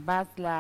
باس لە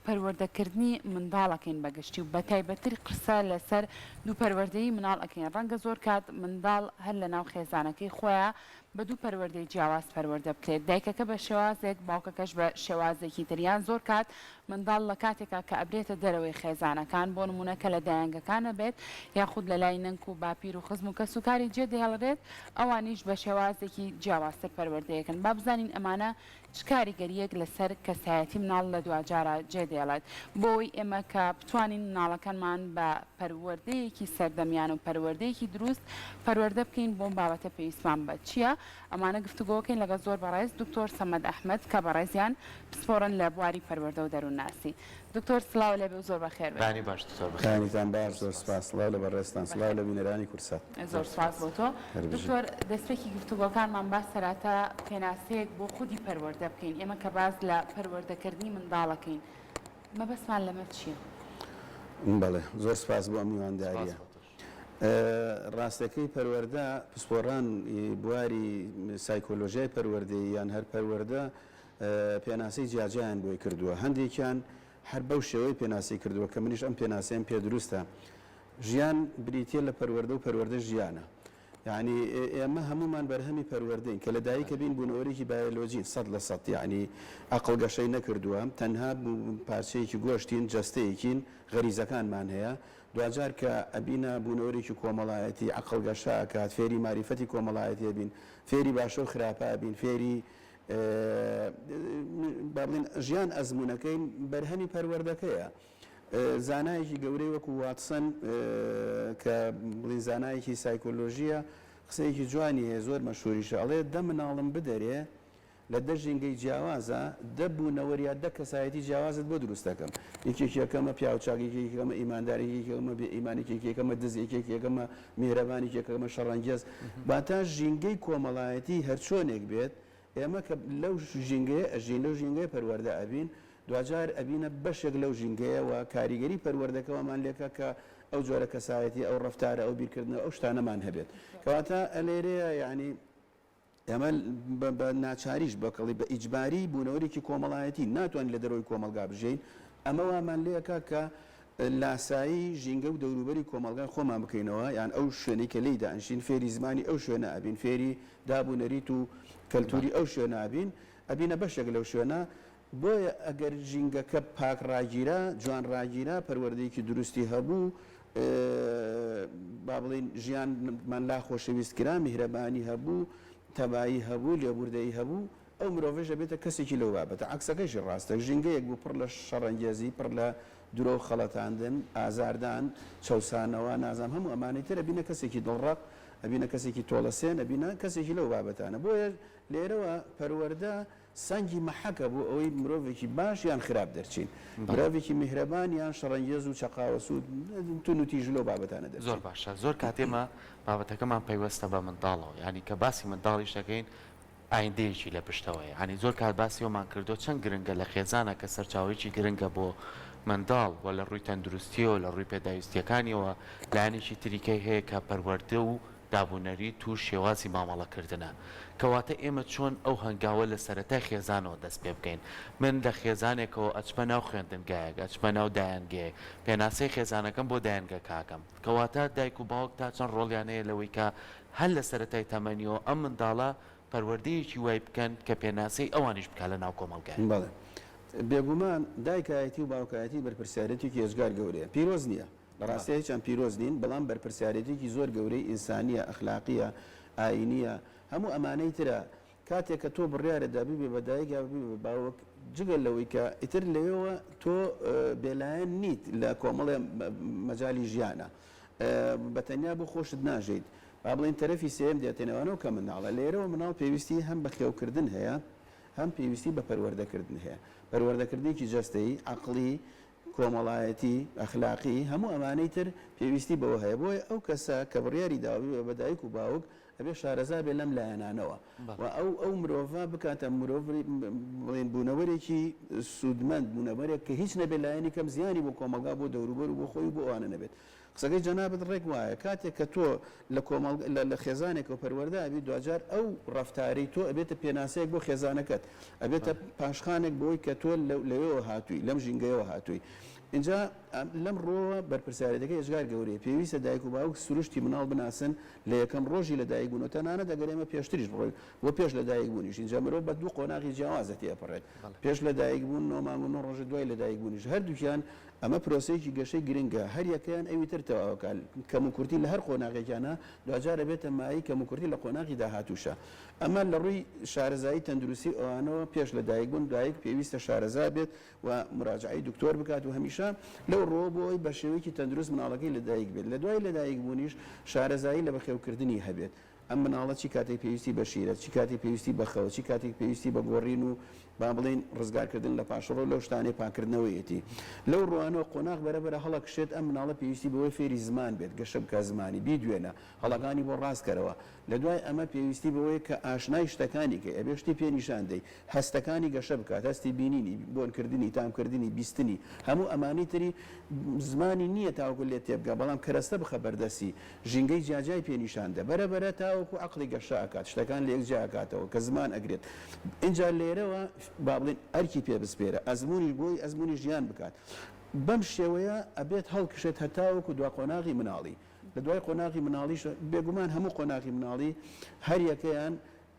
پەروەردەکردنی منداڵ ئەکەین بە گشتی و بەتایبەتتر قسە لەسەر دوو پەروەردەیی مناڵ ئەکەین ڕەنگە زۆر کات منداڵ هەر لەناو خێزانەکەی خۆیا بە دوو پەروەردەی جیاواز پەروەردە بکرێت دایکەکە بە شێوازێک باوکەکەش بە شێوازێکی تر یان زۆر کات منداڵ لە کاتێکا کە ئەبرێتە دەرەوەی خێزانەکان بۆ نموونە کە لە دایەنگەکان ئەبێت یاخود لە لای نەنک و باپیر و خزم و کەسوکاری جێ دەهێڵرێت ئەوانیش بە شێوازێکی جیاوازتر پەروەردەیەکەن با بزانین ئەمانە چ کاریگەرییەک لەسەر کەسایەتی مناڵ لە دواجارا جێ دێڵێت بۆ ئەوەی ئێمە کە بتوانین مناڵەکانمان بە پەروەردەیەکی سەردەمیانە و پەروەردەیەکی دروست پەروەردە بکەین بۆم بابەتە پێویستمان بە چییە ئەمانە گفتوگۆکەین لەگەڵ زۆر بەڕێز دکتۆر سەمەد ئەحمەد کە بەڕێزیان پسپۆڕن لە بواری پەروەردە و دەروونناسی. دکتۆر سڵاو لێبێ و زۆر بەخێر بێی. بەیانی باش دکتۆر بەخێر بێی. بەیانیتان باش زۆر سپاس سڵاو لە بەڕێزتان سڵاو لە بینەرانی کوردسات. زۆر سپاس بۆ تۆ هەر بژی. دکتۆر دەستپێکی گفتوگۆکانمان با سەراتا پێناسەیەک بۆ خودی پەروەردە بکەین ئێمە کە باس لە پەروەردەکردنی منداڵ ئەکەین مەبەستمان لەمە چیە؟ بەڵێ زۆر سپاس بۆ ئەم سپاس میوانداریە. بۆ تۆش. ڕاستەکەی پەروەردە پسپۆڕان بواری سایکۆلۆژیای پەروەردەیی یان هەر پەروەردە پێناسەی جیاجیایان بۆی کردووە هەندێکیان هەر بەو شێوەی پێناسەی کردووە کە منیش ئەم پێناسەیەم پێ دروستە ژیان بریتیە لە پەروەردە و پەروەردە ژیانە یعنی ئێمە هەمومان بەرهەمی پەروەردەین کە لە دایکە بین بوونەوەرێکی بایۆلۆجین 100% یعنی ئەقڵ گەشەی نەکردووە تەنها پارچەیەکی گۆشتین جەستەیەکین غەریزەکانمان هەیە دواجار کە ئەبینە بوونەوەرێکی کۆمەڵایەتی عەقڵ گەشە ئەکات فێری ماریفەتی کۆمەڵایەتی ئەبین فێری باشە و خراپە ئەبین فێری با بڵێین ژیان ئەزموونەکەین بەرهەمی پەروەردەکەیە. زانایەکی گەورەی وەکو واتسن کە بڵین زانایەکی سایکۆلۆژیە قسەیەکی جوانی هەیە زۆر مەشهوریشە ئەڵێ دە مناڵم بدەرێ لە دە ژینگەی جیاوازا دە بوونەوەر یا دە کەسایەتی جیاوازت بۆ دروست دەکەم یەکێکی ئەکەمە پیاوچاک یەکێکی ئەکەمە ئیماندار یەکێکی ئەکەمە بێ ئیمان یەکێکی ئەکەمە دز یەکێکی ئەکەمە میهرەبان یەکێک ئەکەمە شەڕەنگێز واتا ژینگەی کۆمەڵایەتی هەرچۆنێک بێت ئێمە کە لەو ژینگەیە ئەژین لەو ژینگەیە پەروەردە ئەبین دواجار ئەبینە بەشێک لەو ژینگەیە و کاریگەری پەروەردەکە وامان لێکا کە ئەو جۆرە کەسایەتی ئەو ڕەفتارە ئەو بیرکردنەوە ئەو شتانەمان هەبێت کەواتە لێرەیە یعنی ئێمە بە ناچاریش بە کەڵی بە ئیجباری بوونەوەرێکی کۆمەڵایەتین، ناتوانین لە دەرەوەی کۆمەڵگا بژێین، ئەمە وامان لێ ئەکا کە لاسایی ژینگە و دەوروبەری کۆمەڵگای خۆمان بکەینەوە، یان ئەو شوێنەی کە لێی دانیشتین فێری زمانی ئەو شوێنە ئەبین، فێری داب و نەریت و کەلتووری ئەو شوێنە ئەبین، ئەبینە بەشێک لەو شوێنە، بۆیە ئەگەر ژینگەکە پاک ڕاگیرا، جوان ڕاگیرا، پەروەردەیەکی دروستی هەبوو، با بڵێین ژیانمان لا خۆشەویست کرا، میهرەبانی هەبوو، تەبایی هەبوو، لێبوردەیی هەبوو، ئەو مرۆڤەش دەبێتە کەسێکی لەو بابەتە. عەکسەکەیشی ڕاستە، ژینگەیەک بوو پڕ لە شەڕەنگێزی، پڕ لە درۆ و خەڵەتاندن، ئازاردان، چەوسانەوە، نازانم هەموو ئەمانەی تر، ئەبینە کەسێکی دڵڕەق، ئەبینە کەسێکی تۆڵەسێن، ئەبینە کەسێکی لەو بابەتانە. بۆیە لێرەوە پەروەردە سەنگی مەحەکە بۆ ئەوەی مرۆڤێکی باش یان خراپ دەرچین، مرۆڤێکی میهرەبان یان شەڕەنگێز و چەقاوەسوو توندوتیژ لەو بابەتانە زۆر دەرچین. باشە زۆر کات ئێمە بابەتەکەمان پەیوەستە بە منداڵەوە یانی کە باسی منداڵیش دەکەین ئایندەیەکی لە پشتەوەیە یانی زۆر کات باسی ئەومان کردووە چەند گرنگە لە خێزانە کە سەرچاوەیەکی گرنگە بۆ منداڵ وە لە ڕووی تەندروستیەوە لە ڕووی پێداویستیەکانیەوە لایەنێکی تریکەی هەیە کە پەروەردە و دابونەریت و شێوازی مامەڵەکردنە. کەواتە ئێمە چۆن ئەو هەنگاوە لە سەرەتای خێزانەوە دەست پێ بکەین؟ من لە خێزانێکەوە ئەچمە ناو خوێندنگایەک، ئەچمە ناو دایەنگەیەک، پێناسەی خێزانەکەم بۆ دایەنگەکە ئەکەم. کەواتە دایک و باوک تا چەند ڕۆڵیان هەیە لەوەی کە هەر لە سەرەتای تەمەنیەوە ئەم منداڵە پەروەردەیەکی وای بکەن کە پێناسەی ئەوانیش بکا لە ناو کۆمەڵگایە؟ بەڵێ. بێگومان دایکایەتی و باوکایەتی بەرپرسیارێتێکی ئێجگار گەورەیە. پیرۆز نییە. لە ڕاستیا هیچیان پیرۆز نین، بەڵام بەرپرسیارێتیەکی زۆر گەورەی ئینسانیە، ئەخلاقیە، ئاینیە، هەموو ئەمانەی ترە، کاتێک کە تۆ بڕیارت دا ببی بە دایک یا ببی بە باوک، جگە لەوەی کە ئیتر لەوێوە تۆ بێلایەن نیت لە کۆمەڵێ مەجالی ژیانا، بە تەنیا بۆ خۆشت ناژیت، با بڵێین تەرەفی سێیەم دێتە نێوانەوە کە منداڵە، لێرەوە منداڵ پێویستی هەم بە خێوکردن هەیە، هەم پێویستی بە پەروەردەکردن هەیە، پەروەردەکردنێکی جەستەیی، عەقڵی، کۆمەڵایەتی، ئەخلاقی، هەموو ئەمانەی تر پێویستی بەوە هەیە، بۆیە ئەو کەسە کە بڕیاری داوە ببێ بە دایک و باوک ئەبێ شارەزا بێ لەم لایەنانەوە و ئەو ئەو مرۆڤە بکاتە مرۆڤ بڵێین بوونەوەرێکی سوودمەند، بوونەوەرێک کە هیچ نەبێ لایەنی کەم زیانی بۆ کۆمەڵگا، بۆ دەوروبەر و بۆ خۆی و بۆ ئەوانە نەبێت. قسەکەی جەنابت ڕێک وایە کاتێک کە تۆ لە کۆمەڵگە لە لە خێزانێکەوە پەروەردە ئەبی دواجار ئەو ڕەفتارەی تۆ ئەبێتە پێناسەیەک بۆ خێزانەکەت ئەبێتە پاشخانێک بۆی کە تۆ لەوێوە هاتووی لەم ژینگەیەوە هاتووی ئینجا لەم ڕووەوە بەرپرسیارێتەکەی ئێجگار گەورەیە پێویستە دایک و باوک سروشتی مناڵ بناسن لە یەکەم ڕۆژی لەدایک بوون و تەنانەت ئەگەر ئێمە پێشتریش بڕۆین بۆ پێش لەدایک بوونیش ئینجا مرۆڤ بە دوو قۆناغی جیاوازە تێئەپەڕێت پێش لەدایک بوون نۆ مانگ و نۆ ڕۆژ دوای لەدایک بوونیش هەردووکیان ئەمە پرۆسەیەکی گەشەی گرنگە، هەریەکەیان ئەوی تر تەواوەکات، کەموکورتی لە هەر قۆناغێکیانا دواجار ئەبێتە مایەی کەموکورتی لە قۆناغی داهاتووشا. ئەمە لە ڕووی شارەزایی تەندروستی و ئەوانەوە پێش لە دایک بوون دایک پێویستە شارەزا بێت و موراجەعەی دکتۆر بکات و هەمیشە لەو ڕووەوە بۆ ئەوەی بە شێوەیەکی تەندروست مناڵەکەی لە دایک بێت. لە دوای لەدایک بوونیش شارەزایی لە بەخێوکردنی هەبێت. ئەم مناڵە چی کاتێک پێویستی بە شیرە، چی کاتێک پێویستی بە خەوە، چی کاتێک پێویستی بە گۆڕین و با بڵێین ڕزگارکردن لە پاشەڕۆ لەو شتانەی پاککردنەوەیەتی. لەو ڕوانەوە قۆناغ بەرە بەرە هەڵەکشێت، ئەم مناڵە پێویستی بەوەیە فێری زمان بێت، گەشە بکات زمانی، بیدوێنە، هەڵەکانی بۆ ڕاست کەرەوە. لە دوای ئەمە پێویستی بەوەیە کە ئاشنای شتەکانی کەی، ئەبێ شتی پێ نیشان دەی، هەستەکانی گەشە بکات، هەستی بینینی، بۆنکردنی، تامکردنی، بیستنی، هەموو ئەمانەی تری زمانی نییە تاوەکو لێت تێبگا، بەڵام کەرەستە بخە بەردەستی، ژینگەی جیاجیای پێ نیشان دە، بەرە بەرە تاوەکو عەقڵی گەشە ئەکات، شتەکان لەیەک جیا ئەکاتەوە، کە زمان ئەگرێت. ئینجا لێرەوە با بڵێین ئەرکی پێ بسپێرە، ئەزموونیش بۆی ئەزموونی ژیان بکات. بەم شێوەیە ئەبێت هەڵکشێت هەتاوەکو دوا قۆناغی مناڵی. لە دوای قۆناغی مناڵیش، بێگومان هەموو قۆناغی مناڵی هەریەکەیان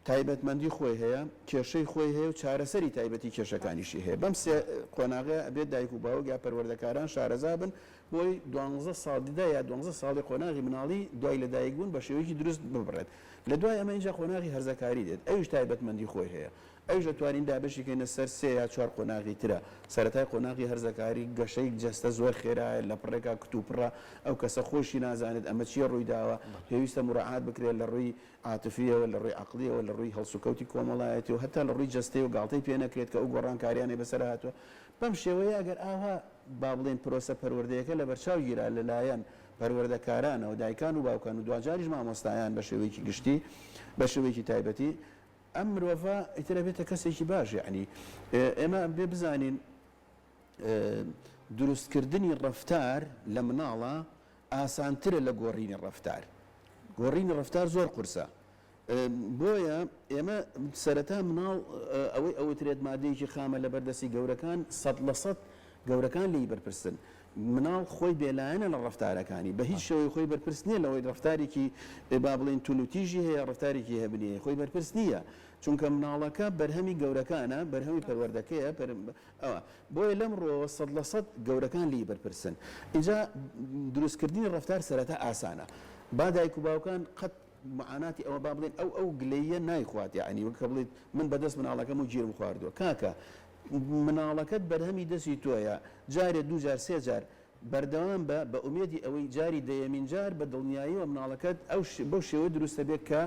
تایبەتمەندی خۆی هەیە، کێشەی خۆی هەیە و چارەسەری تایبەتی کێشەکانیشی هەیە. بەم سێ قۆناغە ئەبێت دایک و باوک یا پەروەردەکاران شارەزا بن بۆی دوانزە ساڵ دە یا دوانزە ساڵی قۆناغی مناڵی دوای لەدایکبوون بە شێوەیەکی دروست ببڕێت. لە دوای ئەمە ئینجا قۆناغی هەرزەکاری دێت ئەویش تایبەتمەندی خۆی هەیە. ئەویش ئەتوانین دابەشی کەینە سەر سێ یا چوار قۆناغی ترە. سەرەتای قۆناغی هەرزەکاری گەشەی جەستە زۆر خێرایە، لەپڕێکا کتوپڕە، ئەو کەسە خۆیشی نازانێت ئەمە چییە ڕوویداوە، پێویستە موراعات بکرێت لە ڕووی عاتفییەوە، لە ڕووی عەقڵییەوە، لە ڕووی هەڵسوکەوتی کۆمەڵایەتیەوە، هەتا لە ڕووی جەستەیەوە گاڵتەی پێ نەکرێت کە ئەو گۆڕانکاریانەی بەسەر هاتووە. بەم شێوەیە ئەگەر ئاوا با بڵێین پرۆسە پەروەردەیەکە لەبەرچاو گیرا لە لایەن پەروەردەکارانەوە، دایکان و باوکان و دواجاریش مامۆستایان بە شێوەیەکی گشتی، بە شێوەیەکی تایبەتی، ئەم مرۆڤە ئیتر ئەبێتە کەسێکی باش. یەعنی ئێمە ئەبێ بزانین دروستکردنی ڕەفتار لە مناڵا ئاسانترە لە گۆڕینی ڕەفتار. گۆڕینی ڕەفتار زۆر قورسە. بۆیە ئێمە سەرەتا مناڵ ئەوەی ئەوترێت مادەیەکی خامە لەبەر دەستی گەورەکان 100% گەورەکان لێی بەرپرسن. مناڵ خۆی بێلایەنە لە ڕەفتارەکانی، بە هیچ شێوەیەک خۆی بەرپرس نییە لەوەی ڕەفتارێکی با بڵێین توندوتیژی هەیە، ڕەفتارێکی هەبنی هەیە، خۆی بەرپرس نییە. چونکە مناڵەکە بەرهەمی گەورەکانە، بەرهەمی پەروەردەکەیە، ئەوە. بۆیە لەم ڕووەوە 100% گەورەکان لێی بەرپرسن. ئینجا دروستکردنی ڕەفتار سەرەتا ئاسانە. با دایک و باوکان قەت معاناتی ئەوە با بڵێین ئەو ئەو گلەییە نایخوات یەعنی وەک کە بڵێیت من بەدەست مناڵەکەم و گیرم خواردووە. کاکە مناڵەکەت بەرهەمی دەستی تۆیە جارێ دوو جار سێ جار بەردەوام بە بە ئومێدی ئەوەی جاری دەیەمین جار بە دڵنیاییەوە مناڵەکەت ئەو بەو شێوەیە دروستە بێت کە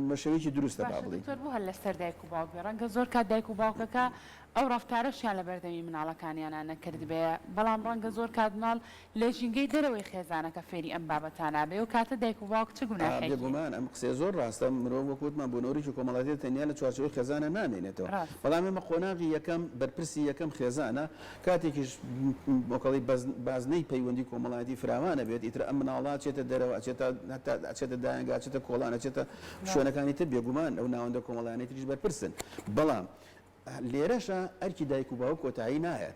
بە شێوەیەکی دروستە با باشە بڵێین. دکتۆر بۆ هەر لەسەر دایک و باوک بێ ڕەنگە زۆر کات دایک و باوکەکە ئەو ڕەفتارەشیان لە بەردەمی مناڵەکانیانا نەکردبێ بەڵام ڕەنگە زۆر کات مناڵ لە ژینگەی دەرەوەی خێزانەکە فێری ئەم بابەتانە بێ و کاتە دایک و باوک چ گوناحێکی؟ بێگومان ئەم قسەیە زۆر ڕاستە، مرۆڤ وەک وتمان بوونەوەرێکی کۆمەڵایەتیە تەنیا لە چوارچێوەی خێزانا نامێنێتەوە، ڕاستە. بەڵام ئێمە قۆناغی یەکەم بەرپرسی یەکەم خێزانە، کاتێکیش مۆکەڵی بازنەی پەیوەندی کۆمەڵایەتی فراوان ئەبێت ئیتر ئەم مناڵە ئەچێتە دەرەوە ئەچێتە هەتا ئەچێتە دایەنگا ئەچێتە کۆڵان ئەچێتە شوێنەکانی تر بێگومان ئەو ناوەندە کۆمەڵایانەی تریش بەرپرسن بەڵام لێرەشا ئەرکی دایک و باوک کۆتایی نایەت.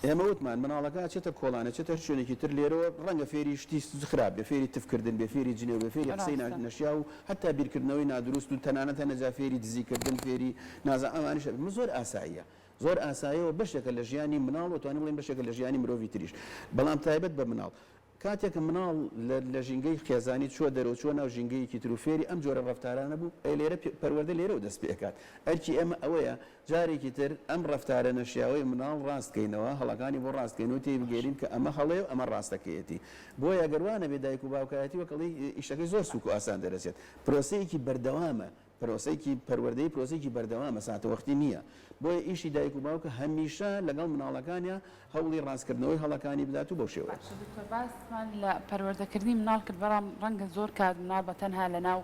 ئێمە وتمان مناڵەکە ئەچێتە کۆڵان ئەچێتە هەر شوێنێکی تر لێرەوە ڕەنگە فێری شتی خراپ بێ فێری تف کردن بێ فێری جنێو بێ فێری قسەی نەشیاو و هەتا بیرکردنەوەی نادروست و تەنانەت هەنەجا فێری دزی کردن فێری نازانم ئەمانیش ئەبێ زۆر ئاساییە زۆر ئاساییە و بەشێکە لە ژیانی مناڵ و توانین بڵێین بەشێکە لە ژیانی مرۆڤی تریش بەڵام تایبەت بە مناڵ کاتێک کە مناڵ لە ژینگەی خێزانی چووە دەرەوە، چووە ناو ژینگەیەکی تر و فێری ئەم جۆرە ڕەفتارانە بوو، ئێ لێرە پەروەردە لێرەوە دەست پێ ئەکات. ئەرکی ئێمە ئەوەیە جارێکی تر ئەم ڕەفتارە نەشیاوەی مناڵ ڕاست کەینەوە، هەڵەکانی بۆ ڕاست کەین و تێی بگەیەنین کە ئەمە هەڵەیە و ئەمە ڕاستەکەیەتی. بۆیە گەر وا نەبێ دایک و باوکایەتی وەک ئەڵێی ئیشەکەی زۆر سووک و ئاسان دەرەچێت. پرۆسەیەکی بەردەوامە. پرۆسەیەکی پەروەردەیی پرۆسەیەکی بەردەوامە ساتەوەختی نییە، بۆیە ئیشی دایک و باوکە هەمیشە لەگەڵ مناڵەکانیا هەوڵی ڕاستکردنەوەی هەڵەکانی بدات و بەو شێوەیە. باشە دکتۆر باسمان لە پەروەردەکردنی مناڵ کرد بەڵام ڕەنگە زۆر کات مناڵ بە تەنها لەناو.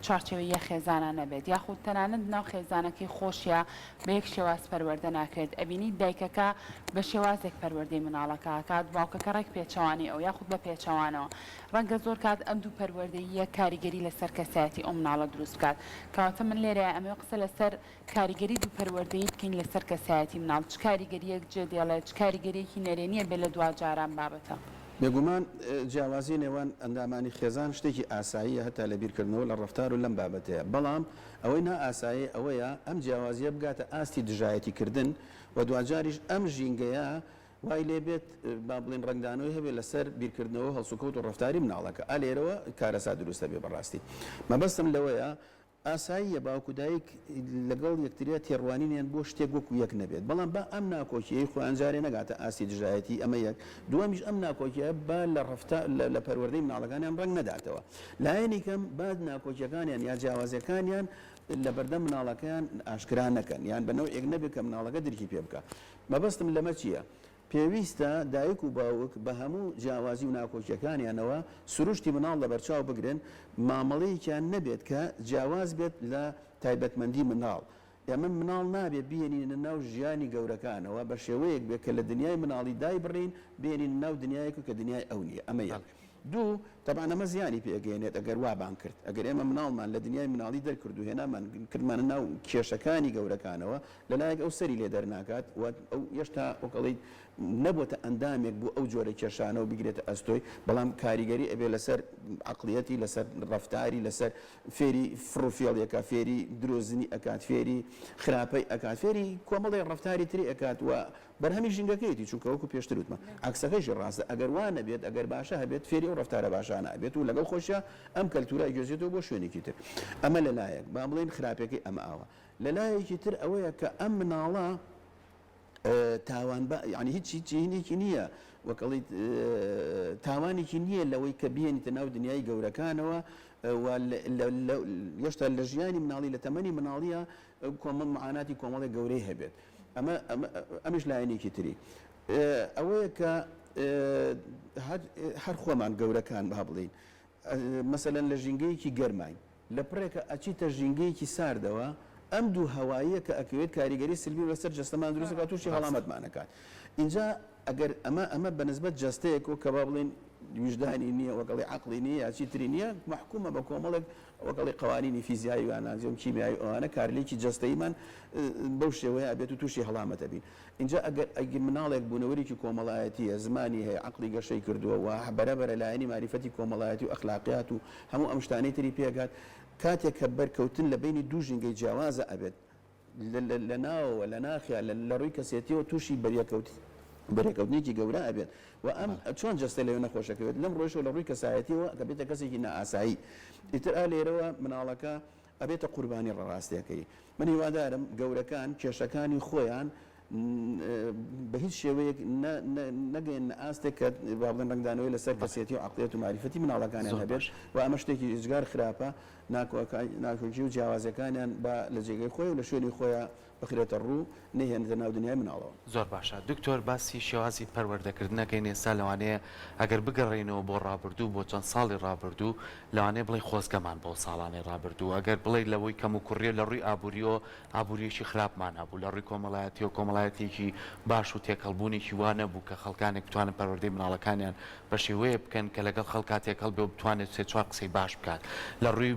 چوارچێوەی یەک خێزانا نەبێت یاخود تەنانەت ناو خێزانەکەی خۆشیا بە یەک شێواز پەروەردە ناکرێت ئەبینیت دایکەکە بە شێوازێک پەروەردەی مناڵەکە ئەکات باوکەکە ڕێک پێچەوانەی ئەو یاخود بە پێچەوانەوە ڕەنگە زۆر کات ئەم دوو پەروەردەییە کاریگەری لەسەر کەسایەتی ئەو مناڵە دروست بکات کەواتە من لێرەیا ئەمەوێ قسە لەسەر کاریگەری دوو پەروەردەیی بکەین لەسەر کەسایەتی مناڵ چ کاریگەریەک جێ دێڵێت چ کاریگەریەکی نەرێنیە بێ لە دواجارا ئەم بابەتە. بێگومان جیاوازی نێوان ئەندامانی خێزان شتێکی ئاساییە هەتا لە بیرکردنەوە لە ڕەفتار و لەم بابەتەیە، بەڵام ئەوەی نائاساییە ئەوەیە ئەم جیاوازییە بگاتە ئاستی دژایەتی کردن و دواجاریش ئەم ژینگەیە وای لێ بێت با بڵێین ڕەنگدانەوەی هەبێت لەسەر بیرکردنەوە و هەڵسوکەوت و ڕەفتاری مناڵەکە ئا لێرەوە کارەسات دروست دەبێت بەڕاستی مەبەستم لەوەیە ئاساییە باوک و دایک لەگەڵ یەکتریا تێڕوانینیان بۆ شتێک وەکو یەک نەبێت، بەڵام با ئەم ناکۆکییەی خۆیان جارێ نەگاتە ئاستی دژایەتی، ئەمە یەک، دووەمیش ئەم ناکۆکییە با لە ڕەفتا لە پەروەردەی مناڵەکانیان ڕەنگ نەداتەوە. لایەنی کەم با ناکۆکییەکانیان یا جیاوازییەکانیان لە بەردەم مناڵەکەیان ئاشکرا نەکەن، یان بە نەوعێک نەبێت کە مناڵەکە درکی پێ بکا. مەبەستم لەمە چییە؟ پێویستە دایک و باوک بە هەموو جیاوازی و ناکۆکییەکانیانەوە سروشتی مناڵ لەبەرچاو بگرن، مامەڵەیەکیان نەبێت کە جیاواز بێت لە تایبەتمەندی مناڵ. ئێمە مناڵ نابێت بهێنینە ناو ژیانی گەورەکانەوە، بە شێوەیەک بێت کە لە دنیای مناڵی دایبڕین، بهێنینە ناو دنیایەک کە دنیای ئەو نییە. ئەمە یەک. دوو، تەبعەن ئەمە زیانی پێ ئەگەیەنێت ئەگەر وامان کرد. ئەگەر ئێمە مناڵمان لە دنیای مناڵی دەرکرد و هێنامان کردمانە ناو کێشەکانی گەورەکانەوە، لە لایەک ئەو سەری لێ دەرناکات و ئەو هێشتا وەک ئەڵێیت نەبۆتە ئەندامێک بۆ ئەو جۆرە کێشانە و بگرێتە ئەستۆی، بەڵام کاریگەری ئەبێ لەسەر عەقڵیەتی، لەسەر ڕەفتاری، لەسەر فێری فڕوفێڵی ئەکات، فێری درۆزنی ئەکات، فێری خراپەی ئەکات، فێری کۆمەڵێک ڕەفتاری تری ئەکات و بەرهەمی ژینگەکەیەتی، چونکە وەکو پێشتر وتمان عەکسەکەیشی ڕاستە، ئەگەر وا نەبێت، ئەگەر باشە هەبێت فێری ئەو ڕەفتارە باشانە ئەبێت و لەگەڵ خۆشیا ئەم کەلتورە ئەگوێزێتەوە بۆ شوێنێکی تر. ئەمە لە لایەک، با بڵێین خراپیەکەی ئەمە ئاوا. لە لایەکی تر ئەوەیە کە ئەم مناڵە تاوانبا یانی هیچ هیچ هینێکی نییە وەک ئەڵێیت تاوانێکی نییە لەوەی کە بهێنیتە ناو دنیای گەورەکانەوە و هێشتا لە ژیانی مناڵی لە تەمەنی مناڵیە کۆمەڵ معاناتی کۆمەڵێک گەورەی هەبێت ئەمە ئەمیش لایەنێکی تری ئەوەیە کە هەر خۆمان گەورەکان با بڵێین مەسەلەن لە ژینگەیەکی گەرماین لە پڕێکە ئەچیتە ژینگەیەکی ساردەوە ئەم دوو هەواییە کە ئەکەوێت کاریگەری سلبی لەسەر جەستەمان دروست دەکات تووشی هەڵامەتمان ئەکات ئینجا ئەگەر ئەمە ئەمە بە نسبەت جەستەیەک و کە با بڵێین ویژدانی نییە وەک ئەڵێ عەقڵی نییە یا چی تری نییە مەحکومە بە کۆمەڵێک وەک ئەڵێ قەوانینی فیزیایی و یان کیمیایی و ئەوانە کارلێکی جەستەییمان بەو شێوەیە ئەبێت و تووشی هەڵامەت ئەبین ئینجا ئەگەر ئەگەر مناڵێک بوونەوەرێکی کۆمەڵایەتییە، زمانی هەیە، عەقڵی گەشەی کردووە و بەرە بەرە لایەنی ماریفەتی کۆمەڵایەتی و ئەخلاقیات و هەموو ئەم شتانەی تری پێگات، کاتێک کە بەرکەوتن لە بەینی دوو ژینگەی جیاوازا ئەبێت، لە ناوەوە، لە ناخیا، لە ڕووی کەسێتییەوە تووشی بەریەککەوتنێکی گەورە ئەبێت و ئەم چۆن جەستە لەوێ نەخۆش ئەکەوێت، لەم ڕوویشەوە لە ڕووی کەسایەتییەوە ئەبێتە کەسێکی نائاسایی. ئیتر ئا لێرەوە مناڵەکە ئەبێتە قوربانی ڕاستیەکەی. من هیوادارم گەورەکان کێشەکانی خۆیان بە هیچ شێوەیەک نەگەیەننە ئاستێک کە با بڵێن ڕەنگدانەوەی لەسەر کەسێتی و عەقڵیەت و مەعریفەتی مناڵەکانیان هەبێت و ئەمە شتێکی ئێجگار خراپە ناکۆکی و جیاوازیەکانیان با لە جێگەی خۆی و لە شوێنی خۆیا بخرێتە ڕوو نەیهێنێتە ناو دنیای مناڵەوە. زۆر باشە دکتۆر باسی شێوازی پەروەردەکردن ئەکەین ئێستا لەوانەیە ئەگەر بگەڕێینەوە بۆ ڕابردوو بۆ چەند ساڵی ڕابردوو لەوانەیە بڵێی خۆزگەمان بەو ساڵانەی ڕابردوو ئەگەر بڵێی لەوەی کەموکوڕیە لە ڕووی ئابووریەوە ئابووریەکی خراپمان هەبوو لە ڕووی کۆمەڵایەتیەوە کۆمەڵایەتیەکی باش و تێکەڵبوونێکی وا نەبوو کە خەڵکانێک بتوانن پەروەردەی مناڵەکانیان بە شێوەیەک بکەن کە لەگەڵ خەڵکا تێکەڵ بێ و بتوانێت سێ چوار قسەی باش بکات لە ڕووی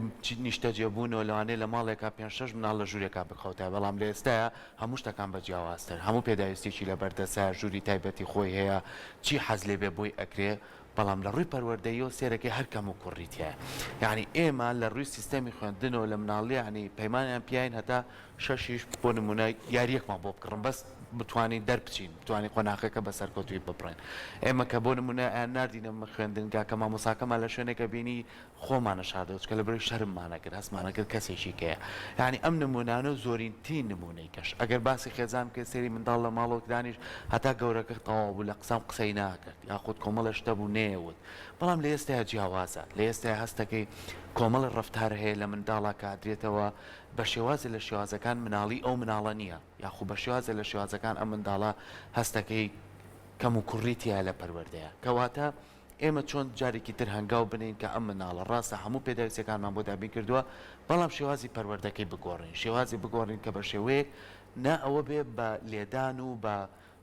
نیشتەجێبوونەوە لەوانەیە لە ماڵێکا پێنج شەش مناڵ لە ژوورێکا بخەوتایە بەڵام لە ئێستایا هەموو شتەکان بە جیاوازتر هەموو پێداویستیەکی لەبەر دەستایە ژووری تایبەتی خۆی هەیە چی حەز لێ بێ بۆی ئەکرێ بەڵام لە ڕووی پەروەردەییەوە سێرەکەی هەر کەم و کوڕی تیایە یانی ئێمە لە ڕووی سیستەمی خوێندنەوە لە مناڵیە یانی پەیمانیان پیاین هەتا شەشیش بۆ نموونە یارییەکمان بۆ بکڕن بەس بتوانین دەربچین بتوانین قۆناغەکە بە سەرکەوتوویی ببڕین ئێمە کە بۆ نموونە ئەیان ناردینە خوێندنگا کە مامۆساکەمان لە شوێنێکە بینی خۆمانە شاردەوە چونکە لەبەرئەوەی شەرممان ئەکرد هەستمان ئەکرد کەسێکی کەیە یانی ئەم نموونانە و زۆرینترین نموونەی کەش ئەگەر باسی خێزان بکەی سەیری منداڵ لە ماڵەوە دانیشت هەتا گەورەکە تەواو بوو لە قسان قسەی ناکرد یاخود کۆمەڵێ شتە بوو نەیەوت بەڵام لە ئێستایا جیاوازە لە ئێستایا هەستەکەی کۆمەڵێ ڕەفتار هەیە لە منداڵا کە ئەدرێتەوە بە شێوازێ لە شێوازەکان مناڵی ئەو مناڵە نییە یاخو بە شێوازێ لە شێوازەکان ئەم منداڵە هەستەکەی کەموکوڕی تیایە لە پەروەردەیا کەواتە. ئێمە چۆن جارێکی تر هەنگاو بنێین کە ئەم مناڵە ڕاستە هەموو پێداویستیەکانمان بۆ دابین کردووە بەڵام شێوازی پەروەردەکەی بگۆڕین شێوازی بگۆڕین کە بە شێوەیەک نا ئەوە بێ بە لێدان و بە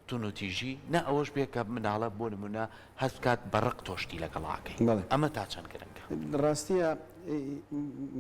توندوتیژی نا ئەوەش بێ کە مناڵە بۆ نمونە هەست بکات بە ڕق تۆ شتی لەگەڵا ئەکەی بەڵێ. ئەمە تا چەند گرنگە؟ ڕاستیە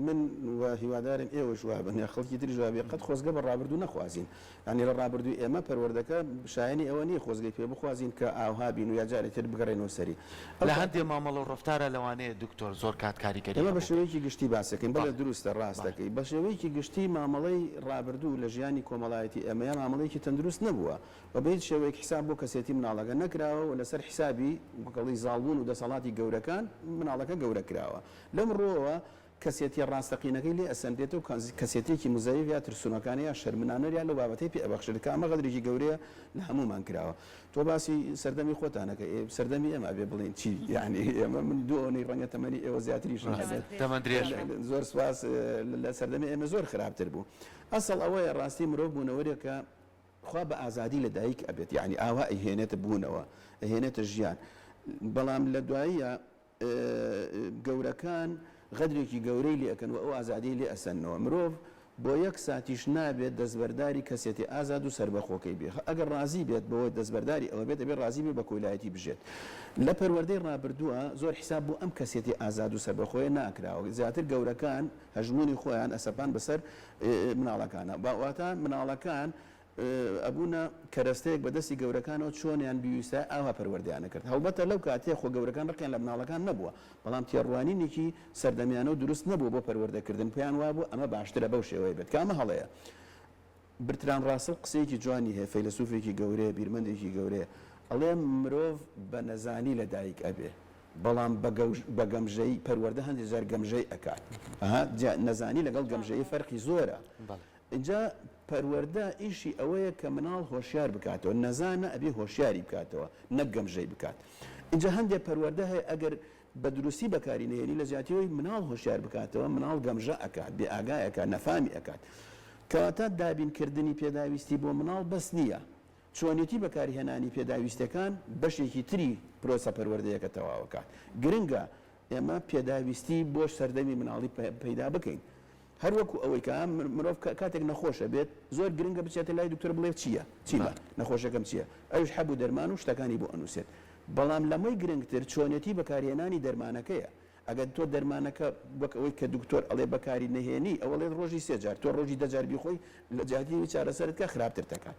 من و هیوادارم ئێوەش وابن یا خەڵکی تریش وابێ قەت خۆزگە بە ڕابردوو نەخوازین یانی لە ڕابردووی ئێمە پەروەردەکە شایەنی ئەوە نییە خۆزگەی پێ بخوازین کە ئاوها بین و یا جارێ تر بگەڕێینەوە سەری. ئەو لە کاتە. هەندێ مامەڵە و ڕەفتارا لەوانەیە دکتۆر زۆر کات کاریگەری ئێمە بە هەبووبێ. شێوەیەکی گشتی باس ئەکەین. بەڵێ بەڵێ. دروستە، ڕاست بەڵێ. دەکەی. بە شێوەیەکی گشتی مامەڵەی ڕابردوو لە ژیانی کۆمەڵایەتی ئێمەیا مامەڵەیەکی تەندروست نەبووە و بە هیچ شێوەیەک حیساب بۆ کەسێتی مناڵەکە نەکراوە و لەسەر حیسابی گەڵی زاڵبوون و دەسەڵاتی گەورەکان مناڵەکە گەورە کراوە. لەم ڕووەوە کەسێتیە ڕاستەقینەکەی لێ ئەسەنرێتەوە کە کەسێتیەکی موزەیەف یا ترسنۆکانە یا شەرمنانە یا لەو بابەتەی پێ ئەبەخشرێت کە ئەمە غەدرێکی گەورەیە لە هەموومان کراوە. تۆ باسی سەردەمی خۆتان ئەکەی ئێ سەردەمی ئێمە ئەبێ بڵێین چی یانی ئێمە من دوو ئەوەنەی ڕەنگە تەمەنی ئێوە زیاتریشم هەبێت تەمەن درێژ بی. زۆر سوپاس لە سەردەمی ئێمە زۆر خراپتر بوو. ئەسڵ ئەوەیە ڕاستی مرۆڤ بوونەوەرێکە خوا بە ئازادی لە دایک ئەبێت یانی ئاوا ئەیهێنێتە بوونەوە ئەیهێنێتە ژیان بەڵام لە دواییە گەورەکان غەدرێکی گەورەی لێ ئەکەن و ئەو ئازادیەی لێ ئەسەننەوە. مرۆڤ بۆ یەک ساتیش نابێت دەستبەرداری کەسێتی ئازاد و سەربەخۆکەی بێ. ئەگەر ڕازی بێت بەوەی دەستبەرداری ئەوە بێت ئەبێ ڕازی بێ بە کۆیلایەتی بژێت. لە پەروەردەی ڕابردووە زۆر حیساب بۆ ئەم کەسێتی ئازاد و سەربەخۆیە ناکراوە. زیاتر گەورەکان هەژموونی خۆیان ئەسەپاند بەسەر مناڵەکانا. واتە مناڵەکان ئەبوونە کەرەستەیەک بە دەستی گەورەکانەوە چۆنیان بیویستایە ئاوا پەروەردەیان ئەکرد. هەڵبەتە لەو کاتەیە خۆ گەورەکان ڕقیان لە مناڵەکان نەبووە، بەڵام تێڕوانینێکی سەردەمیانە و دروست نەبووە بۆ پەروەردەکردن، پێیان وابوو ئەمە باشترە بەو شێوەیە بێت، کە ئەمە هەڵەیە. برتران ڕاسڵ قسەیەکی جوانی هەیە، فەیلەسوفێکی گەورەیە، بیرمەندێکی گەورەیە، ئەڵێ مرۆڤ بە نەزانی لە دایک ئەبێ، بەڵام بە گەمژەیی، پەروەردە هەندێ جار گەمژەی ئەکات. ئەها نەزانی لەگەڵ گەمژەیی فەرقی زۆرە. ئینجا پەروەردە ئیشی ئەوەیە کە مناڵ هۆشیار بکاتەوە، نەزانە ئەبێ هۆشیاری بکاتەوە نەک گەمژەی بکات. ئینجا هەندێ پەروەردە هەیە ئەگەر بە دروستی بەکاری نەهێنی لە جیاتی ئەوەی مناڵ هۆشیار بکاتەوە مناڵ گەمژە ئەکات، بێ ئاگای ئەکات، نەفامی ئەکات. کەواتە دابین کردنی پێداویستی بۆ مناڵ بەس نییە، چۆنێتی بەکارهێنانی پێداویستیەکان بەشێکی تری پرۆسە پەروەردەیەکە تەواو ئەکات. گرنگە ئێمە پێداویستی بۆ سەردەمی مناڵی پەیدا بکەین. هەر وەکو ئەوەی کە مرۆڤ کاتێک نەخۆش ئەبێت زۆر گرنگە بچێتە لای دکتۆر بڵێ چییە چیمە نەخۆشەکەم چییە ئەویش حەب و دەرمان و شتەکانی بۆ ئەنووسێت بەڵام لەمەی گرنگتر چۆنێتی بەکارهێنانی دەرمانەکەیە ئەگەر تۆ دەرمانەکە وەک ئەوەی کە دکتۆر ئەڵێ بەکاری نەهێنی ئەو ئەڵێت ڕۆژی سێ جار تۆ ڕۆژی دە جار بیخۆی لە جیاتی ئەوەی چارەسەرت کە خراپتر دەکات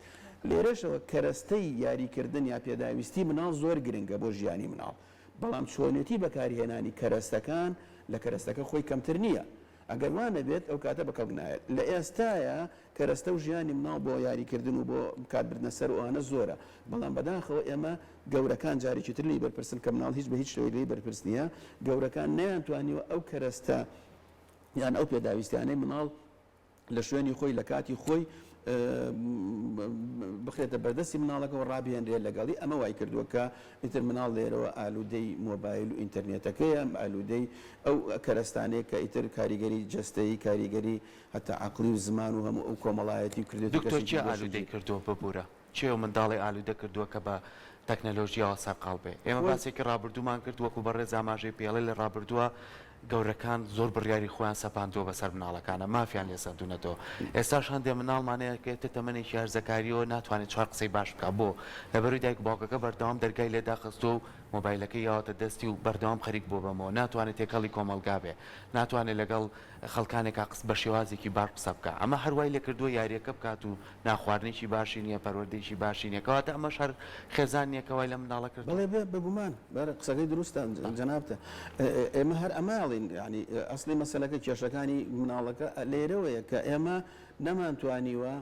لێرەشەوە کەرەستەی یاریکردن یا پێداویستی مناڵ زۆر گرنگە بۆ ژیانی مناڵ بەڵام چۆنێتی بەکارهێنانی کەرەستەکان لە کەرەستەکە خۆی کەمتر نییە ئەگەر وا نەبێت ئەو کاتە بە کەڵک نایەت. لە ئێستایا کەرەستە و ژیانی مناڵ بۆ یاریکردن و بۆ کات بردنە سەر و ئەوانە زۆرە، بەڵام بەداخەوە ئێمە گەورەکان جارێکی تر لێی بەرپرسن کە مناڵ هیچ بە هیچ شێوەیەک لێی بەرپرس نییە، گەورەکان نەیانتوانیوە ئەو کەرەستە یان ئەو پێداویستیانەی مناڵ لە شوێنی خۆی لە کاتی خۆی بخرێتە بەردەستی مناڵەکەوە ڕابهێنرێت لەگەڵی، ئەمە وای کردووە کە ئیتر مناڵ لێرەوە ئالوودەی مۆبایل و ئینتەرنێتەکەیە، ئالوودەی ئەو کەرەستانەیە کە ئیتر کاریگەری جەستەیی، کاریگەری هەتا عەقڵی و زمان و هەموو ئەو کۆمەڵایەتی و کردێتی دکتۆر کەسێکی کێ گۆشەگیر. ئالوودەی کردووە ببورە؟ کێ ئەو منداڵەی ئالوودە کردووە کە بە تەکنەلۆژیاوە سەرقاڵ بێ؟ ئێمە خۆی. باسێکی ڕابردوومان کرد وەکو بەڕێز ئاماژەی پێ ئەڵێ لە ڕابردووە گەورەکان زۆر بڕیاری خۆیان سەپاندووە بەسەر مناڵەکانا مافیان لێ سەندوونەتەوە ئێستاش هەندێ مناڵمان هەیە کە یەتە تەمەنێکی هەرزەکاریەوە ناتوانێت چوار قسەی باش بکات بۆ؟ لەبەرئەوەی دایک و باوکەکە بەردەوام دەرگای لێ داخستووە و مۆبایلەکەی یاوەتە دەستی و بەردەوام خەریک بووە بەمەوە ناتوانێت تێکەڵی کۆمەڵگا بێ ناتوانێت لەگەڵ خەڵکانێکا قس بە شێوازێکی باش قسە بکا ئەمە هەر وای لێ کردووە یاریەکە بکات و ناخواردنێکی باشی نیە پەروەردەیەکی باشی نیە کەواتە ئەمەش هەر خێزان نیە کە وای لە منداڵە کردووە. بەڵێ بێ بێگومان بەڵێ قسەکەی دروستە جەنابتە ئێمە هەر ئەمە ئەڵێین یانی ئەسڵی مەسەلەکە کێشەکانی مناڵەکە لێرەوەیە کە ئێمە نەمانتوانیوە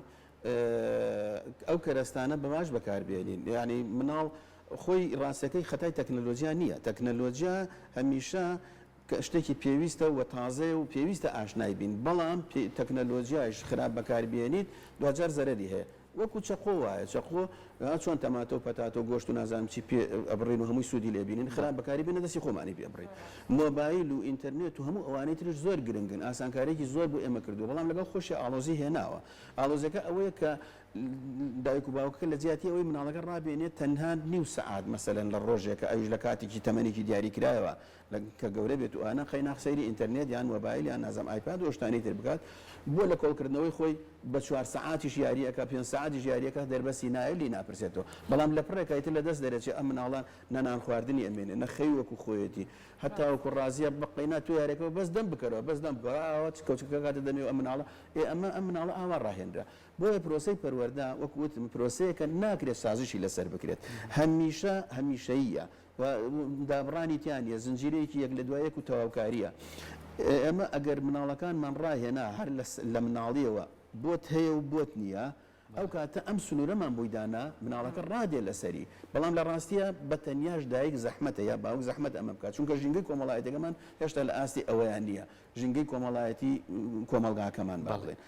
ئەو کەرەستانە بە باش بەکاربێنین یانی مناڵ خۆی ڕاستەکەی خەتای تەکنەلۆجیا نییە تەکنەلۆجیا هەمیشە کە شتێکی پێویستە و تازەیە و پێویستە ئاشنای بین، بەڵام تەکنەلۆجیایش خراپ بەکاربێنیت دواجار زەرەری هەیە. وەکو چەقۆ وایە، چەقۆ چۆن تەماتە و پەتاتە و گۆشت و نازانم چی پێ ئەبڕین و هەمووی سوودی لێ بینین، خراپ بەکاری بێنە دەستی خۆمانی پێ بڕین. مۆبایل و ئینتەرنێت و هەموو ئەوانەی تریش زۆر گرنگن، ئاسانکارییەکی زۆر بۆ ئێمە کردووە، بەڵام لەگەڵ خۆشی ئاڵۆزی هێناوە. ئاڵۆزیەکە ئەوەیە کە دایک و باوکەکە لە جیاتی ئەوەی مناڵەکە ڕابێنێت تەنها نیو سەعات مەسەلەن لە ڕۆژێکە ئەویش لە کاتێکی تەمەنێکی دیاریکرایەوە کە گەورە بێت و ئەوانە قەیناخ سەیری ئینتەرنێت یان مۆبایل یان نازانم ئایپاد و شتانی تر بکات بۆ لە کۆڵکردنەوەی خۆی بە چوار سەعاتیش یاری ئەکا پێنج سەعاتیش یاری ئەکا دەربەستی نایە لێی ناپرسێتەوە بەڵام لە پڕێکا ئیتر لە دەست دەرەچێ ئەم مناڵە نە نان خواردنی ئەمێنێ نە خەوی وەکو خۆیەتی هەتاوەکو ڕازیە بە قەینا تۆ یاریەکە بەس دەم بکەرەوە بەس دەم بکەرەوە ئاوا کەوچکەکە کاتە دەمی و ئەم مناڵە ئێ ئەمە ئەم مناڵە ئاوا ڕاهێنرا بۆیە پرۆسەی پەروەردە وەکو وتم پرۆسەیەکە ناکرێت سازشی لەسەر بکرێت هەمیشە هەمیشەییە و دابڕانی تیا نییە، زنجیرەیەکی یەک لە دوای یەک و تەواوکارییە. ئێمە ئەگەر مناڵەکانمان ڕاهێنا هەر لە مناڵییەوە بۆت هەیە و بۆت نییە، ئەو کاتە ئەم سنوورەمان بۆی دانا، مناڵەکە ڕادێ لەسەری. بەڵام لە ڕاستییا بە تەنیاش دایک زەحمەتە یا باوک زەحمەتە ئەمە بکات، چونکە ژینگەی کۆمەڵایەتیەکەمان هێشتا لە ئاستی ئەوەیا نییە. ژینگەی کۆمەڵایەتی کۆمەڵگاکەمان با بڵێین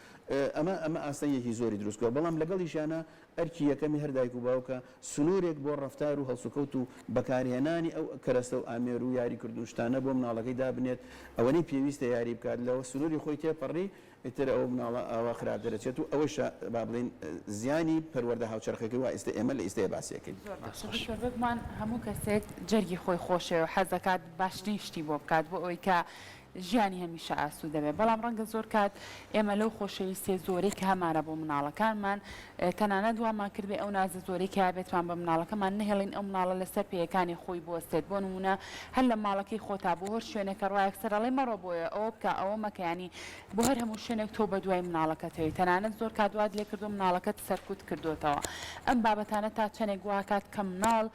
ئەمە ئەمە ئاستەنگێکی زۆری دروست کردوە بەڵام لەگەڵیشیانە ئەرکی یەکەمی هەر دایک و باوکە سنوورێک بۆ ڕەفتار و هەڵسوکەوت و بەکارهێنانی ئەو کەرەستە و ئامێر و یاریکردن و شتانە بۆ مناڵەکەی دابنێت ئەوەنەی پێویستە یاری بکات لەوە سنووری خۆی تێپەڕی ئیتر ئەو مناڵە ئاوا خراپ دەرەچێت و ئەوەیشە با بڵێین زیانی پەروەردە هاوچەرخەکەی وا ئیستە ئێمە لە ئیستەیە باسی ئەکەین. زۆر باشە دکتۆر بێگومان هەموو کەسێک جەرگی خۆی خۆشەوێ و حەزەکات باشترین شتی بۆ بکات بۆ ئەوەی کە ژیانی هەمیشە ئاسوودە بێت بەڵام ڕەنگە زۆر کات ئێمە لەو خۆشەویستیە زۆرەی کە هەمانە بۆ مناڵەکانمان تەنانەت وامان کردبێ ئەو نازە زۆرەی کە هەبێتمان بە مناڵەکەمان نەهێڵین ئەو مناڵە لەسەر پێیەکانی خۆی بوەستێت بۆ نموونە هەر لە ماڵەکەی خۆتا بۆ هەر شوێنێک کە ڕوا یەکسەر ئەڵێ مەڕۆ بۆیە ئەوە بکە ئەوە مەکە یانی بۆ هەر هەموو شوێنێک تۆ بەدوای مناڵەکەتەوەی تەنانەت زۆر کات وات لێکردووە مناڵەکەت سەرکوت کردۆتەوە ئەم بابەتانە تا چەنێک واکات کە مناڵ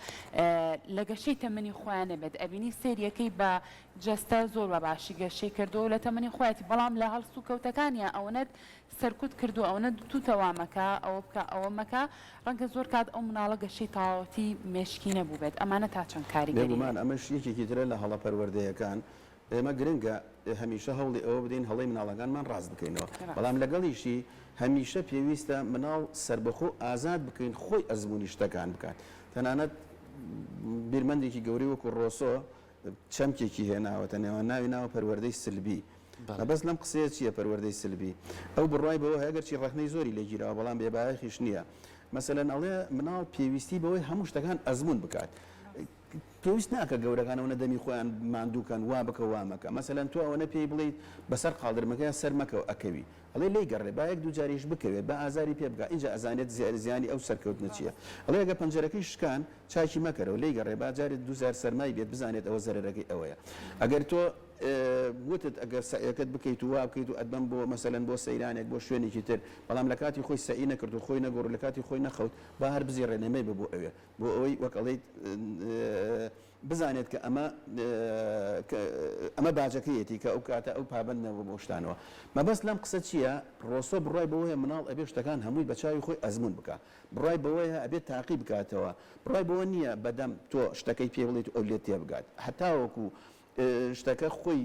لە گەشەی تەمەنی خۆیان نەبێت ئەبینی سەیریەکەی بە جەستە زۆر بە باشی گەشەی کردووە و لە تەمەنی خۆیەتی بەڵام لە هەڵسوکەوتەکانیا ئەوەنەت سەرکوت کردووە ئەوەنە توتە وا مەکە ئەوە بکە ئەوە مەکە ڕەنگە زۆر کات ئەو مناڵە گەشەی تەواوەتی مێشکی نەبووبێت ئەمانە تا چەند کاریگەری بێگومان هەیە؟ ئەمەش یەکێکی ترە لە هەڵە پەروەردەیەکان، ئێمە گرنگە هەمیشە هەوڵی ئەوە بدەین هەڵەی مناڵەکانمان ڕاست بکەینەوە، بەڵام ڕاستە. لەگەڵیشی هەمیشە پێویستە مناڵ سەربەخۆ و ئازاد بکەین خۆی ئەزموونی شتەکان بکات، تەنانەت بیرمەندێکی گەورەی وەکو ڕۆسۆ چەمکێکی هێناوەتە نێوان ناوی ناوە پەروەردەی سلبی. مەبەست لەم قسەیە چییە پەروەردەی سلبی؟ ئەو بڕوای بەوە هەیە گەرچی ڕەخنەی زۆری لێ گیراوە بەڵام بێبایەخیش نییە. مەسەلەن ئەڵێ مناڵ پێویستی بەوەی هەموو شتەکان ئەزموون بکات. پێویست ناکە گەورەکان ئەوەنە دەمی خۆیان ماندوو کەن وا بکە وا مەکە. مەسەلەن تۆ ئەوەنە پێی بڵێیت بەسەر قاڵدرمەکەیا سەر مەکەوە ئەکەوی. ئەڵێ لێی گەڕێ با یەک دوو جاریش بکەوێت با ئازاری پێ بگا ئینجا ئەزانێت زیانی ئەو سەرکەوتنە چییە. ئەڵێ ئەگەر پەنجەرەکەی شکان چاکی مەکەرەوە لێی گەڕێ با جارێ دووجار سەرمای بێت بزانێت ئەوە زەرەرەکەی ئەوەیە ئەگەر تۆ وتت ئەگەر سەعیەکەت بکەیت و وا بکەیت و ئەتبەم بۆ مەسەلەن بۆ سەیرانێک بۆ شوێنێکی تر بەڵام لە کاتی خۆی سەعی نەکرد و خۆی نەگۆڕ و لە کاتی خۆی نەخەوت با هەر بزیڕێنێ مەیبە بۆ ئەوێ بۆ ئەوەی وەک ئەڵێیت بزانێت کە ئەمە ئەمە باجەکەیەتی کە ئەو کاتە ئەو پابەند نەبوو بەو شتانەوە. مەبەست لەم قسە چییە؟ ڕۆسۆ بڕوای بەوە هەیە مناڵ ئەبێ شتەکان هەمووی بە چاوی خۆی ئەزموون بکا. بڕوای بەوەیە ئەبێت تاقی بکاتەوە. بڕوای بەوە نییە بەدەم تۆ شتەکەی پێ بڵێیت و ئەو لێت تێبگات. هەتاوەکو شتەکە خۆی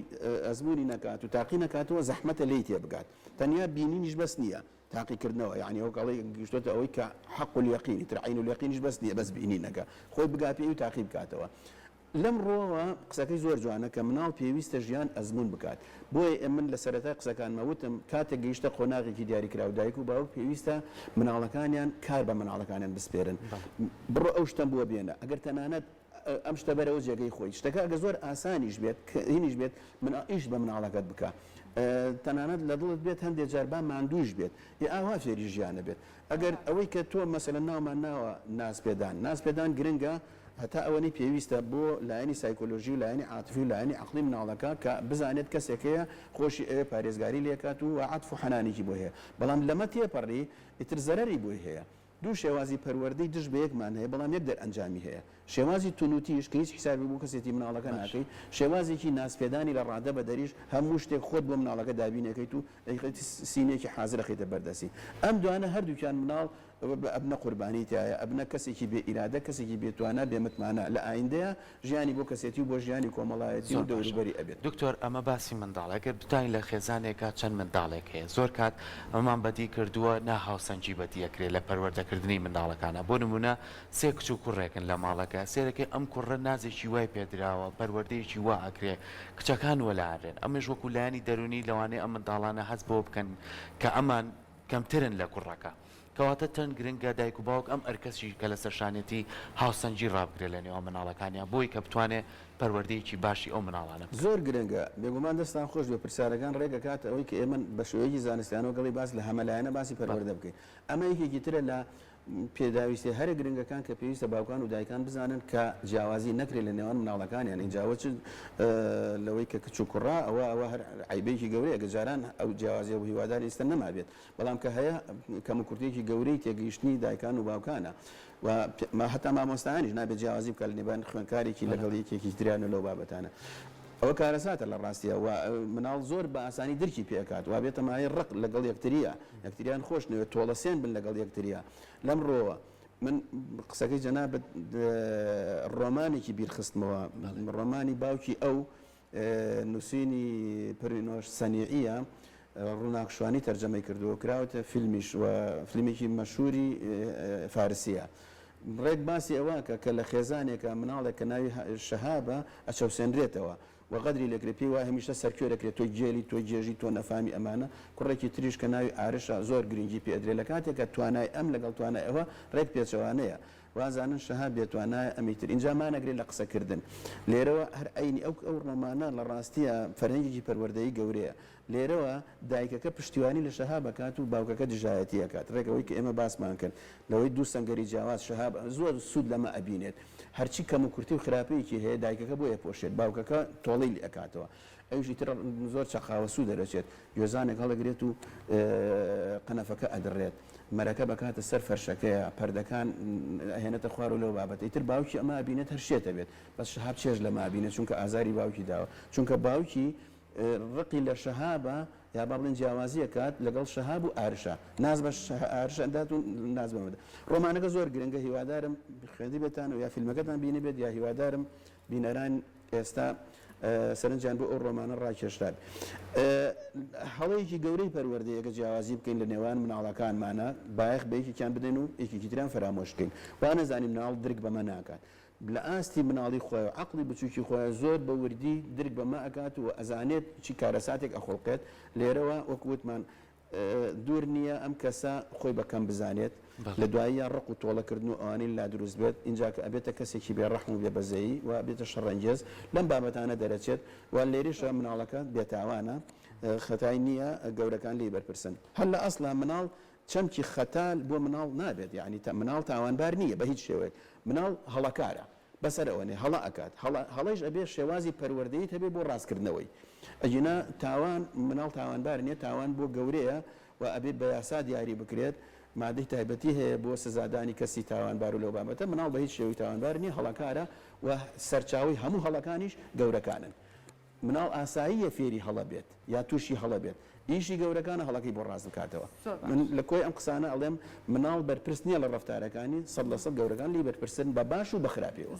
ئەزموونی نەکات و تاقی نەکاتەوە زەحمەتە لێی تێبگات. تەنیا بینینیش بەس نییە. تاقیکردنەوە یانی وەک ئەڵێی گەیشتۆتە ئەوەی کە حەق الیقین ئیتر عین الیقینیش بەس نییە بەس بینینەکە خۆی بگا پێی و تاقی بکاتەوە لەم ڕووەوە قسەکەی زۆر جوانە کە مناڵ پێویستە ژیان ئەزموون بکات بۆیە من لە سەرەتای قسەکانمە وتم کاتێک گەیشتە قۆناغێکی دیاریکراو دایک و باوک پێویستە مناڵەکانیان کار بە مناڵەکانیان بسپێرن بڕۆ ئەو شتەم بۆ بێنە ئەگەر تەنانەت ئەم شتە بەرەوە جێگەی خۆی شتەکە ئەگە زۆر ئاسانیش بێت هینیش بێت من ئیش بە مناڵەکەت بکە تەنانەت لە دڵت بێت هەندێک جار با ماندووش بێت ێ ئاوا فێری ژیانە بێت ئەگەر ئەوەی کە تۆ مەسەلەن ناومان ناوە ناز پێدان ناز پێدان گرنگە هەتا ئەوەنەی پێویستە بۆ لایەنی سایکۆلۆژی و لایەنی عاتفی و لایەنی عەقڵی مناڵەکە کە بزانێت کەسێک هەیە خۆشی ئەوێ پارێزگاری لێکات و عەتف و حەنانێکی بۆی هەیە بەڵام لەمە تێپەڕی ئیتر زەرەری بۆی هەیە دوو شێوازی پەروەردەی دژ بەیەکمان هەیە، بەڵام یەک دەرئەنجامی هەیە. شێوازی توندوتیژ کە هیچ حیسابێک بۆ کەسێتی مناڵەکە ناکەی، شێوازێکی نازپێدانی لە ڕادە بەدەریش هەموو شتێک خۆت بۆ مناڵەکە دابین ئەکەیت و ئەیخەیت سینیەکی حازر ئەخەیتە بەردەستی. ئەم دوانە هەردووکیان مناڵ. ئەبنە قوربانی تیایا، ئەبنە کەسێکی بێ ئیرادە، کەسێکی بێ توانا، بێ متمانە لە ئایندەیا، ژیانی بۆ کەسێتی و بۆ ژیانی کۆمەڵایەتی و زۆر باشە دەوروبەری ئەبێت. دکتۆر ئەمە باسی منداڵە گەر بتوانین لە خێزانێکا چەند منداڵێک هەیە زۆر کات ئەمەمان بەدی کردووە نا هاوسەنگی بەدی ئەکرێ لە پەروەردەکردنی منداڵەکانا بۆ نمونە سێ کچ و کوڕێکن لە ماڵەکە سێرەکەی ئەم کوڕە نازێکی وای پێ دراوە پەروەردەیەکی وا ئەکرێ کچەکان وەلا ئەنرێن ئەمەش وەکو لایەنی دەرونی لەوانەیە ئەم منداڵانە هەست بەوە بکەن کە ئەمان کەمترن لە کوڕەکە. کەواتە چەند گرنگە دایک و باوک ئەم ئەرکەشی کە لەسەر شانیەتی هاوسەنگی ڕابگرێت لە نێوان منداڵەکانیان بۆی کە بتوانێت پەروەردەیەکی باشی ئەو منداڵانە بکات. زۆر گرنگە. بێگومان دەستتان خۆش بێت. پرسیارەکان ڕێک ئەکاتە ئەوەی کە ئێمە بە شێوەیەکی زانستیانەوە گەڵی باس لە هەمەلایەنە باسی پەروەردە بکەین. ئەمە یەکێکی ترە لە پێداویستیە هەرە گرنگەکان کە پێویستە باوکان و دایکان بزانن کە جیاوازی نەکرێت لە نێوان مناڵەکانیان ئینجا ئەوە چ لەوەی کە کچ و کوڕە ئەوە ئەوە هەر عەیبەیەکی گەورەیە کە جاران ئەو جیاوازیە بوو هیوادارین ئیستا نەمابێت بەڵام کە هەیە کەموکورتیەکی گەورەی تێگەیشتنی دایکان و باوکانە و هەتا مامۆستایانیش نابێت جیاوازی بکات لە نێوان خوێندکارێکی لەگەڵ یەکێکی تریان و لەو بابەتانە ئەوە کارەساتە لە ڕاستیە و مناڵ زۆر بە ئاسانی درکی پێ ئەکات وا بێتە مایەی ڕق لەگەڵ یەکتریە یەکتریان خۆش نەوێت تۆڵەسێن بن لەگەڵ یەکتریا لەم ڕۆوە من قسەکەی جەنابت ڕۆمانێکی بیرخستمەوە ڕۆمانی باوکی ئەو نووسینی پرینۆش سەنیعیە ڕووناک شوانی تەرجەمەی کردووە کراوەتە فیلمیش و فیلمێکی مەشهوری فارسیە ڕێک باسی ئەوە کە کە لە خێزانێکە مناڵێک کە ناوی شەهابە ئەچەوسێنرێتەوە و غەدری لێکرێ پێی وایە هەمیشە سەرکوێر ئەکرێ تۆ گێلی تۆ گێژی تۆ نەفامی ئەمانە کوڕێکی تریش کە ناوی ئارشە زۆر گرنگی پێ ئەدرێ لە کاتێکا توانای ئەم لەگەڵ توانای ئەوە ڕێک پێچەوانەیە وازانن شەهاب بێ توانایە ئەمی تر ئینجا مانەگرێ لە قسە کردن لێرەوە هەر عەینی ئەو ئەو ڕۆمانە لە ڕاستیا فەرهەنگێکی پەروەردەیی گەورەیە لێرەوە دایکەکە پشتیوانی لە شەهاب ئەکات و باوکەکە دژایەتی ئەکات ڕێک ئەوەی کە ئێمە باسمان کرد لەوەی دوو سەنگەری جیاواز شەهاب زۆر سوود لەمە ئەبینێت هەرچی کەموکورتی و خراپەیەکی هەیە دایکەکە بۆی ئەپۆشێت باوکەکە تۆڵەی لێ ئەکاتەوە ئەویش ئیتر زۆر چەقاوەسوو دەرەچێت گوێزانێک هەڵەگرێت و قەنەفەکە ئەدڕێت مەرەکە بەکاتە سەر فەرشەکەیە پەردەکان ئەهێنێتە خوار و لەو بابەتە ئیتر باوکی ئەمە ئەبینێت هەر شێت ئەبێت بەس شەهاب چێژ لەمە ئەبینێت چونکە ئازاری باوکی داوە چونکە باوکی ڕقی لە شەهابە یا با بڵێن جیاوازی ئەکات لەگەڵ شەهاب و ئارشا ناز بە ئارش ئەدات و ناز بە مەدە ڕۆمانەکە زۆر گرنگە هیوادارم خوێندبێتان و یا فیلمەکەتان بینیبێت یا هیوادارم بینەران ئێستا سەرنجیان بۆ ئەو ڕۆمانە ڕاکێشرابێت هەڵەیەکی گەورەی پەروەردەیە کە جیاوازی بکەین لە نێوان مناڵەکانمانە بایەخ بە یەکێکیان بدەین و یەکێکی تریان فەرامۆش بکەین وا نەزانین مناڵ درک بەمە ناکات لە ئاستی مناڵی خۆی و عەقڵی بچوکی خۆی زۆر بە وردی درک بەمە ئەکات و ئەزانێت چی کارەساتێک ئەخوڵقێت، لێرەوە وەک وتمان دوور نییە ئەم کەسە خۆی بە کەم بزانێت لە دواییا ڕق و تۆڵە کردن و ئەوانەی لا دروست بێت ئینجا کە ئەبێتە کەسێکی بێ ڕەحم و بێ بەزەیی و ئەبێتە شەڕەنگێز لەم بابەتانە دەرەچێت و لێرەشا مناڵەکە بێتاوانە خەتای نییە گەورەکان لێی بەرپرسن هەر لە ئەسڵا مناڵ چەمکی خەتا بۆ مناڵ نابێت یەعنی مناڵ تاوانبار نییە بە هیچ شێوەیەک مناڵ هەڵەکارە بەسەر ئەوە نێ هەڵە ئەکات هەڵە هەڵەیش ئەبێ شێوازی پەروەردەییت هەبێ بۆ ڕاستکردنەوەی ئەگینا تاوان مناڵ تاوانبار نییە تاوان بۆ گەورەیە و ئەبێ بە یاسا دیاری بکرێت مادەی تایبەتی هەیە بۆ سزادانی کەسی تاوانبار و لەو بابەتە مناڵ بە هیچ شێوەی تاوانبار نییە هەڵەکارە و سەرچاوەی هەموو هەڵەکانیش گەورەکانن. مناڵ ئاساییە فێری هەڵە بێت یا تووشی هەڵە بێت ئیشی گەورەکانە هەڵەکەی بۆ ڕاست بکاتەوە من لە کۆی ئەم قسانە ئەڵێم مناڵ بەرپرس نییە لە ڕەفتارەکانی 100% گەورەکان لێی بەرپرسن بە باش و بە خراپیەوە.